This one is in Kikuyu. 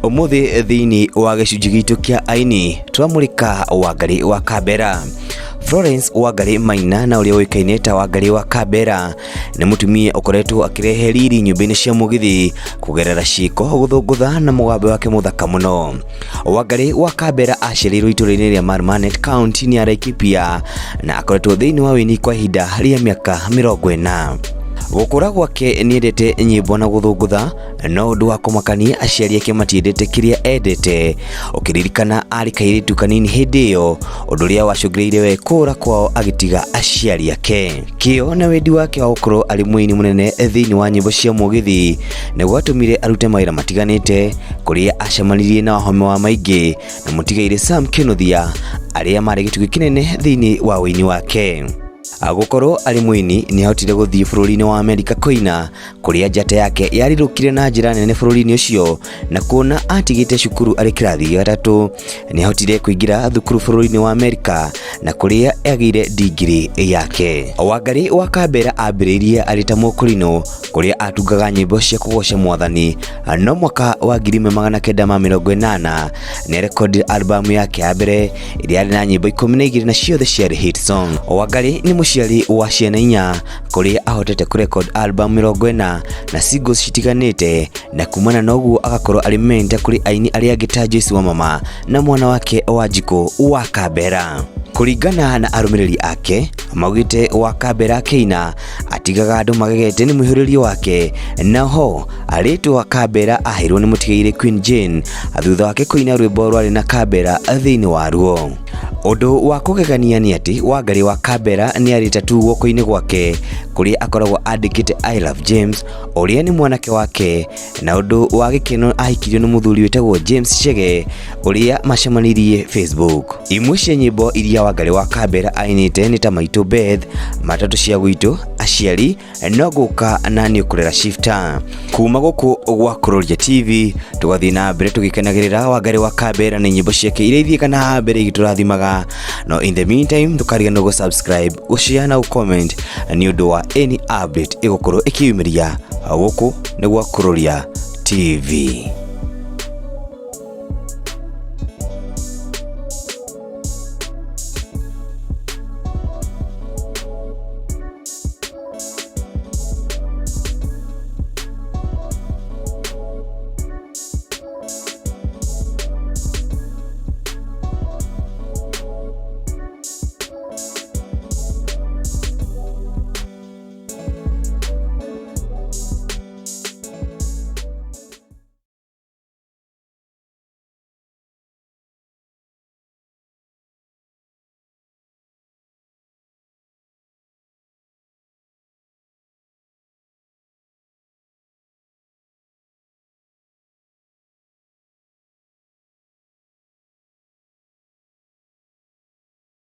Ũmũthĩ thĩinĩ wa gĩcunjĩ gitũ kĩa aini tũramũrĩka Wangarĩ wa Kambera. Florence Wangarĩ Maina na ũrĩa ũĩkaine ta Wangarĩ wa Kambera nĩ mũtumia ũkoretwo akĩrehe riri nyũmba-inĩ cia mũgithi kũgerera ciĩko, gũthũngũtha na mũgambo wake mũthaka mũno. Wangarĩ wa Kambera aciarĩirwo itũũra-inĩ rĩa Marmanet kaunti-inĩ ya Laikipia na akoretwo thĩinĩ wa wĩini kwa ihinda rĩa mĩaka 40. Gũkũra gwake nĩendete nyĩmbo na gũthũngũtha no ũndũ wa kũmakania aciari ake matiendete kĩrĩa endete. Ũkĩririkana arĩ kairĩtu kanini hĩndĩ ĩyo, ũndũ ũrĩa wacũngĩrĩirie we kũũra kwao agĩtiga aciari ake. Kĩyo na wendi wake wa gũkorwo arĩ mũini mũnene thĩinĩ wa nyĩmbo cia mũgithi nĩ gwatũmire arute mawĩra matiganĩte kũrĩa acemanirie na Wahome wa Maingĩ na mũtigairĩ Sam Kĩnuthia arĩa marĩ gĩtugĩ kĩnene thĩinĩ wa ũini wake. Gũkorwo arĩ mũini nĩ ahotire gũthiĩ bũrũri-inĩ wa Amerika kũina kũrĩa njata yake yarirũkire na njĩra nene bũrũri-inĩ ũcio na kuona atigĩte cukuru arĩ kĩrathi gĩa gatatũ nĩ ahotire kũingĩra thukuru bũrũri-inĩ wa Amerika na kũrĩa agĩire ndigiri yake. Wangarĩ wa Kambera ambĩrĩirie arĩ ta mũkũrinũ kũrĩa atungaga nyĩmbo cia kũgoca mwathani no mwaka wa 1980 nĩ arekondire albamu yake ya mbere ĩrĩa yarĩ na nyĩmbo 12 na ciothe ciarĩ hit song. Wangarĩ nĩ mũciari wa ciana inya kũrĩa ahotete kũrecord album 40 na singles citiganĩte na kumana na ũguo agakorwo arĩ mentor kũrĩ aini arĩa angĩ ta Joyce Wamama na mwana wake Wanjikũ wa Kambera. Kũringana na arũmĩrĩri ake maugĩte wa Kambera akĩina atigaga andũ magegete nĩ mũihũrĩrio wake na ho rĩtwa Kambera aheirwo nĩ mũtigairĩ Queen Jane thutha wake kũina rwĩmbo rwarĩ na Kambera thĩinĩ waruo. Ũndũ wa kũgegania nĩ atĩ Wangarĩ wa Kambera nĩ arĩ tattoo guoko-inĩ gwake kũrĩa akoragwo andĩkĩte I love James ũrĩa nĩ mwanake wake na ũndũ wa gĩkeno ahikirio nĩ mũthuri wĩtagwo James Chege ũrĩa macemanirie Facebook. Imwe cia nyĩmbo iria Wangarĩ wa Kambera ainĩte nĩ ta Maitũ Beth, Matatũ cia gwitũ, Aciari, no gũka na nĩ ũkũrera shifter. Kuma gũkũ gwa Kuroria TV tũgathiĩ na mbere tũgĩkenagĩrĩra Wangarĩ wa Kambera na nyĩmbo ciake iria ithiĩkaga na mbere igĩtũrathimaga. No in the meantime ndũkariganĩrwo gũ subscribe, gũ share na gũ comment nĩ ũndũ wa any update ĩgũkorwo ĩkĩyumĩria gũkũ nĩ gwa Kuroria TV.